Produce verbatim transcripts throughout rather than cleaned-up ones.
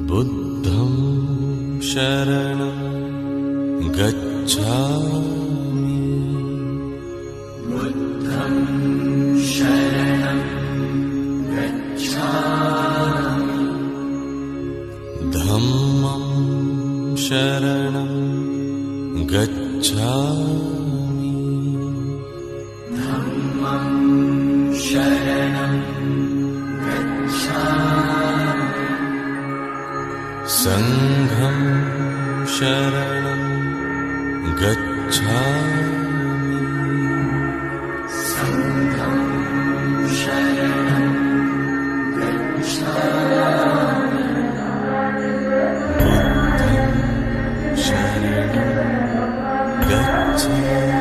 बुद्धं शरणं गच्छामि। बुद्धं शरणं गच्छामि। धम्मं शरणं गच्छामि। धम्मं शरणं गच्छामि। सङ्घं शरणं गच्छामि। सङ्घं शरणं गच्छामि। बुद्धं शरणं गच्छामि।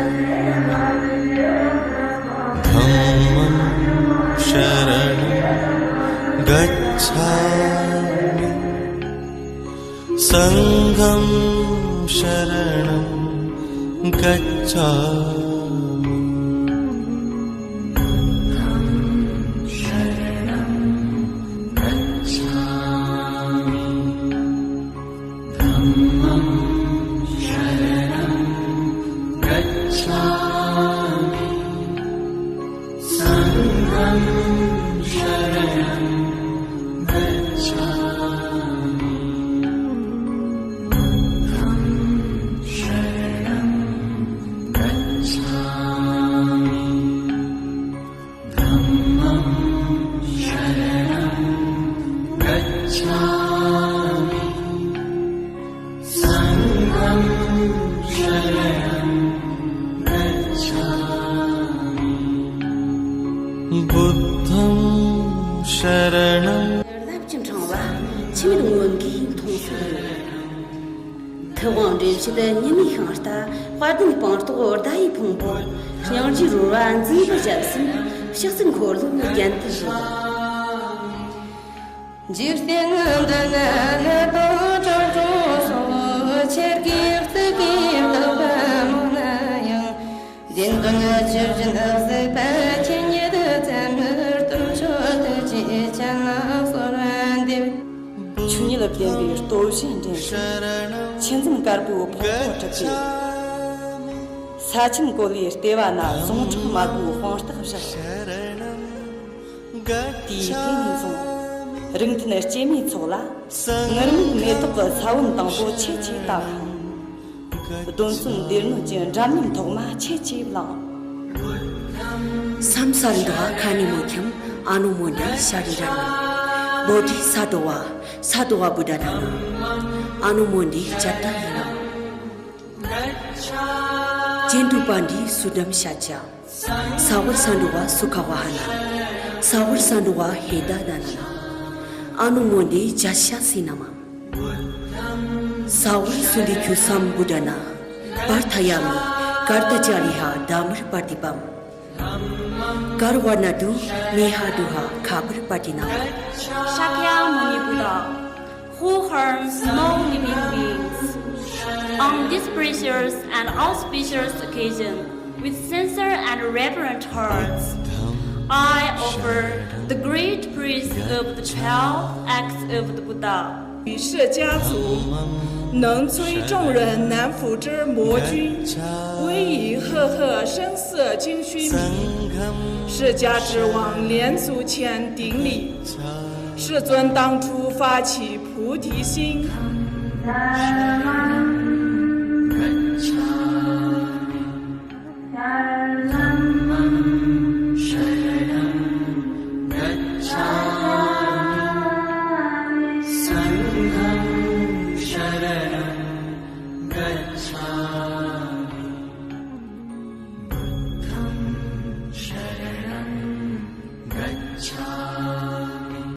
धम्मं शरणं गच्छामि। सङ्घं शरणं गच्छामि। शरणं गच्छामि। धम्मं शरणं गच्छामि। सङ्घं शरणं गच्छामि। बुद्धं शरणं गच्छामि। धम्मं शरणं गच्छामि। सङ्घं शरणं गच्छामि। बुद्धं शरणं རླབས་ཀྱི་འཕྲེང་བ་འཆི་མེད་མངོན་དགའི་མཐོང་ཚུལ་ཡིན། ཐུབ་དབང་འདྲེན་བྱེད་ཉི་མའི་ཤིང་རྟ། དཔལ་ལྡན་སྤངས་རྟོགས་ཟླ་ཡི་ཕུང་པོ། སྙིང་རྗེའི་རོལ་བ་འཛིན་པའི་རྒྱལ་མཚན། ཕྱག་འཚལ་འཁོར་ལོའི་རྒྱན་དུ་བཞུགས། འཇིག་རྟེན་འདི་ན་གནས་དང་བྱང་ཆུབ་སོགས། ཆེར་སྐྱེས་གཙུག་གི་བདག་པོ་མང་ན་ཡང་། བདེན་དོན་ཇི་བཞིན་གཟིགས་པ་མཁྱེན། ཉིད་ཙམ་མིར་སྟོན་མཆོག་ཐུགས་རྗེ་ཅན་ལ་གསོལ་བ་འདེབས། ཆོས་ཉིད་བདེན་པའི་སྟོབས་བཞིན་འདྲེན་ཞིང་། ཆེ་འཛོམས་དཀར་པོའི་ཕུང་པོ་གྲུབ་པའི། ས་ཆེན་གོ་ལའི་ལྟེ་བ་ན། ཟུངས་ཁྲག་དམར་པོའི་དཔང་རྟགས་བཞག། དེའི་དུས་ནས་བཟུང་རིགས་མཐུན་སྐྱེས་མའི་ཚོགས་ལ། ངུར་སྨྲིག་མེ་ཏོག་གི་ས་བོན་དང་པོ་ཆེ་ཆེ་བཏབ། གདོན་གསུམ་སྡེ་སྣོད་ཀྱི་འདྲ་མཉམ་ཐོག་མ་ཆེ་ཆེ་བླངས། ས་མཚར་འདུ་བ་མཁའ་ནས་མོ་འཁྱམས། ཨ་ནུ་མོ་འདི་ཤཱ་རི་ར་ནི། བོ་དྷི་ས་ཏྭ་བ། ས་ཏྭ་བ་བུདྡྷ་ན་ན། ཨ་ནུ་མོ་འདི་ཇ་ཏ་ཡི་ན། ཅེན་ཏུ་པ་འདི་སུ་དམ་ཤཱཀྱ། ས་ཝར་ས་འདུ་བ་སུ་ཁ་བ་ཧ་ན། ས་ཝར་ས་འདུ་བ་ཧེ་ད་ད་ན་ན། ཨ་ནུ་མོ་འདི་ཇ་ཤ་སི་ན་མ། ས་ཝར་སུ་འདི་ཁྱུ་སམ་བུདྡྷ་ན། པར་ཐ་ཡ་མི། ཀར་ཏ་ཅཱ་རི་ཧ་དྷ་མར་པར་ཏི་པམ། ཀར་ཝར་ན་དུ་མེ་ཧ་དུ་ཧ་ཁ་པར་པར་ཏི་ན་མ། Shakyamuni Buddha, who harms no living beings. On this precious and auspicious occasion, with sincere and reverent hearts, I offer the great praise of the twelve acts of the Buddha. 与释迦族，能摧众人难服之魔君，威仪赫赫，声色经虚名。释迦之王连足前顶礼，世尊当初发起菩提心。